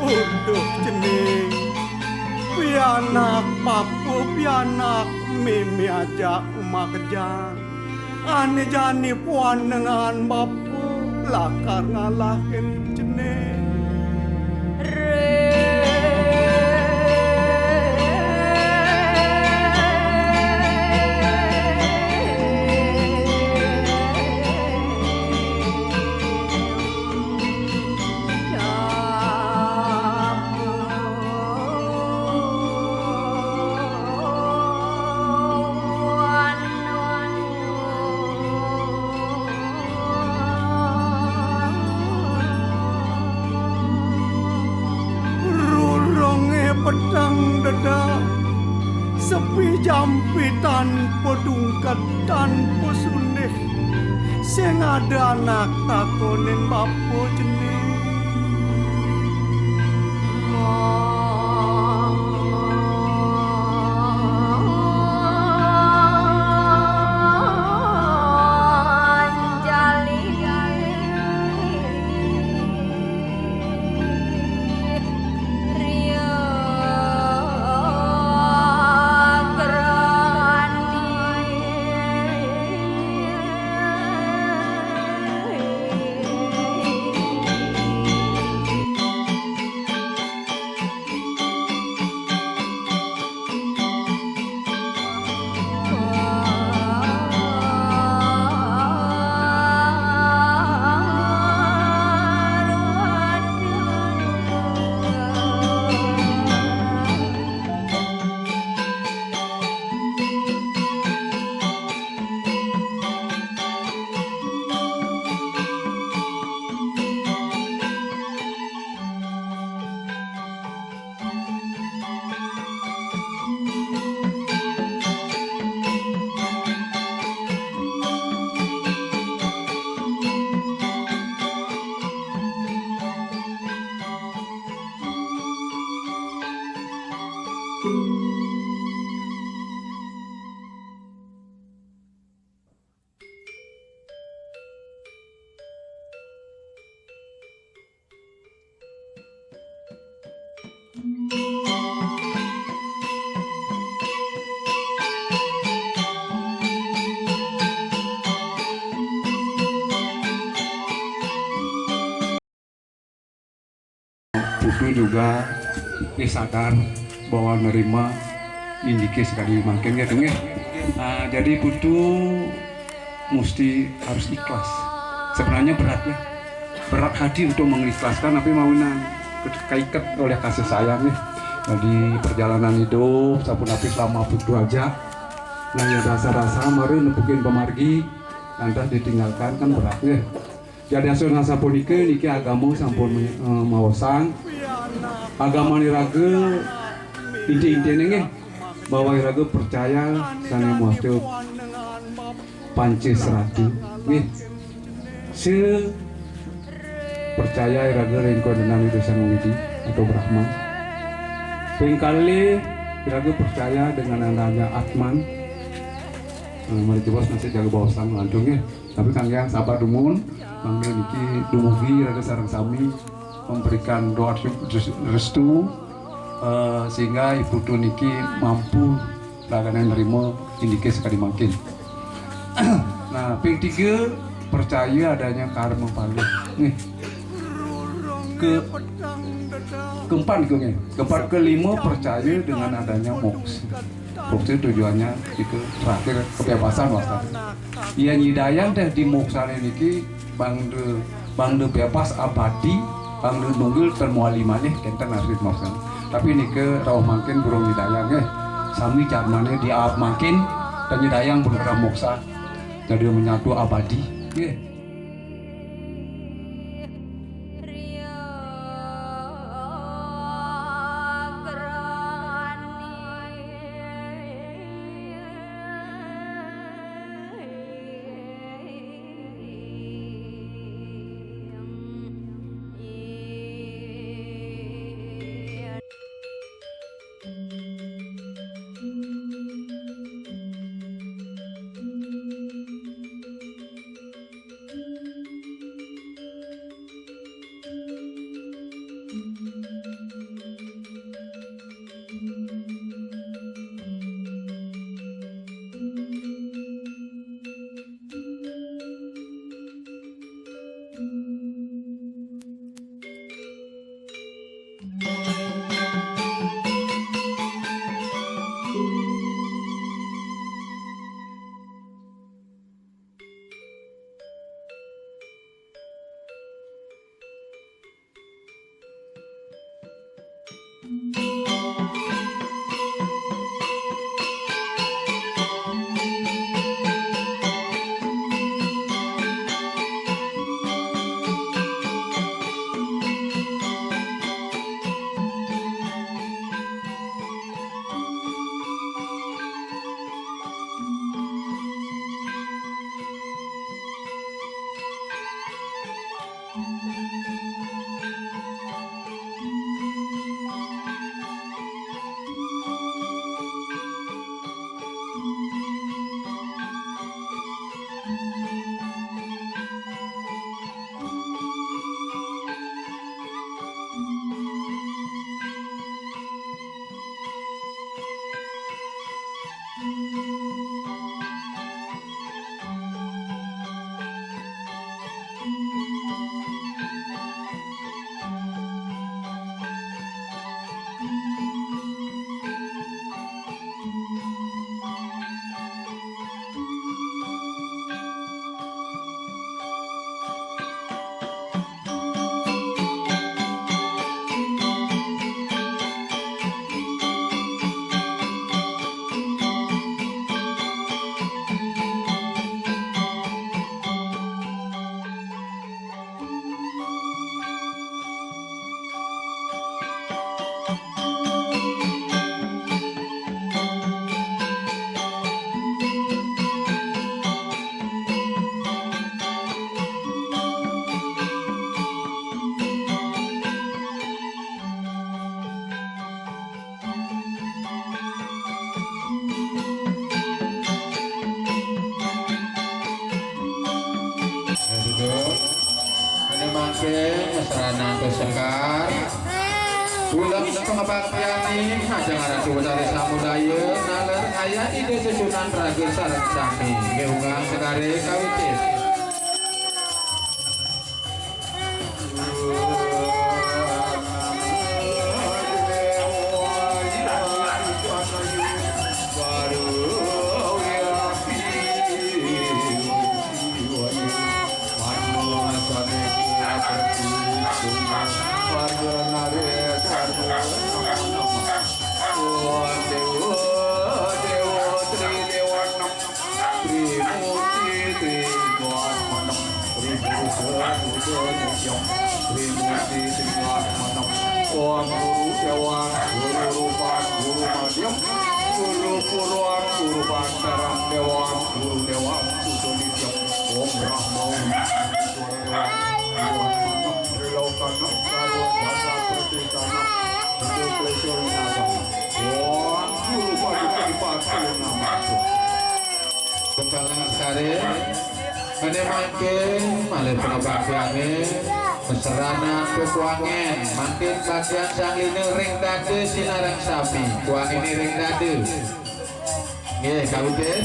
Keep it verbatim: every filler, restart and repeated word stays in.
Uduh, cening. Pianak bapa, pianak mémé ajak makejang. Ané jani puanengan bapa lakar ngalahin cening. Rurungé peteng dedak, sepi jampi tanpa dungked, tanpa sundih, sing ada anak takonin bapa cening. Putu juga, eh, sadar bahwa nerima indiké sekadi mangkin, gitu, nggih. Nah, jadi Putu mesti harus ikhlas. Sebenarnya berat, ya. Berat hati untuk mengikhlaskan apa yang mawinan. Kaiket oleh kasih sayang, ya. Jadi perjalanan hidup, sapunapi selama Putu aja. Nah, ya dasar-dasar mari nepukin pamargi, lantas ditinggalkan kan berat, ya. Jadi asun sapunika niki agama sampun, eh, maosang. Agamané raga inti-intiné nggih bahwa iraga percaya sané maca Panca Srada nggih. Se percaya iraga ring kawentenan Ida Sang Widi atau Brahma. Ping kalih iraga percaya dengan adanya Atman. Eh, mari jebos nasib jaga baosang lantung nggih. Tapi kangge sabar dumun, mangda niki dumugi raga sareng sami memberikan doa restu, eh, sehingga Ibu Putu niki mampu ragané nerima indiké sekadi mangkin. Nah, ping tiga, percaya adanya karma pala. Nih. Ke keempat itu nih. Keempat, kelima, percaya dengan adanya moksha. Moksha tujuannya itu terakhir kebebasan, maksudnya. Yén nyidayang téh di moksané niki mangda, mangda bebas abadi, mangda nunggil ten mawali malih kénten nasib moksané. Tapi nika rauh mangkin durung nyidayang nggih. Sami jadmané di aab mangkin ten nyidayang pun moksa. Jadi menyatu abadi. Nggih. Ini mangke mesranan besekar. Pulang pengabaktian nih, aja ngaran Dewata Samudaya, naler ayah ide sesunan raga sareng sami. Nggih, unggal sekare kawitin. Trimurti Tringatmanem, Trimurti Tringatmanem. Om Guru Dewa, Guru Rupa, Guru Madya, Guru Purwa, Guru Pancara Dewa, Guru Dewa, Sudo Nitya. Om Brahma, Om Sudo Dewa, Dewa Manem, Trilokanam, Sarwa Dasa Pratikana, Sudo Trisur Naga. Om Guru Paduka Dipati Namastu. Kembangan sekare, mene mangke, malih pengabaktiane, mesranan pepuangen, mangkin bagian sang lina ring dada sinareng sami, puangene ring dada. Nggih, kawitin.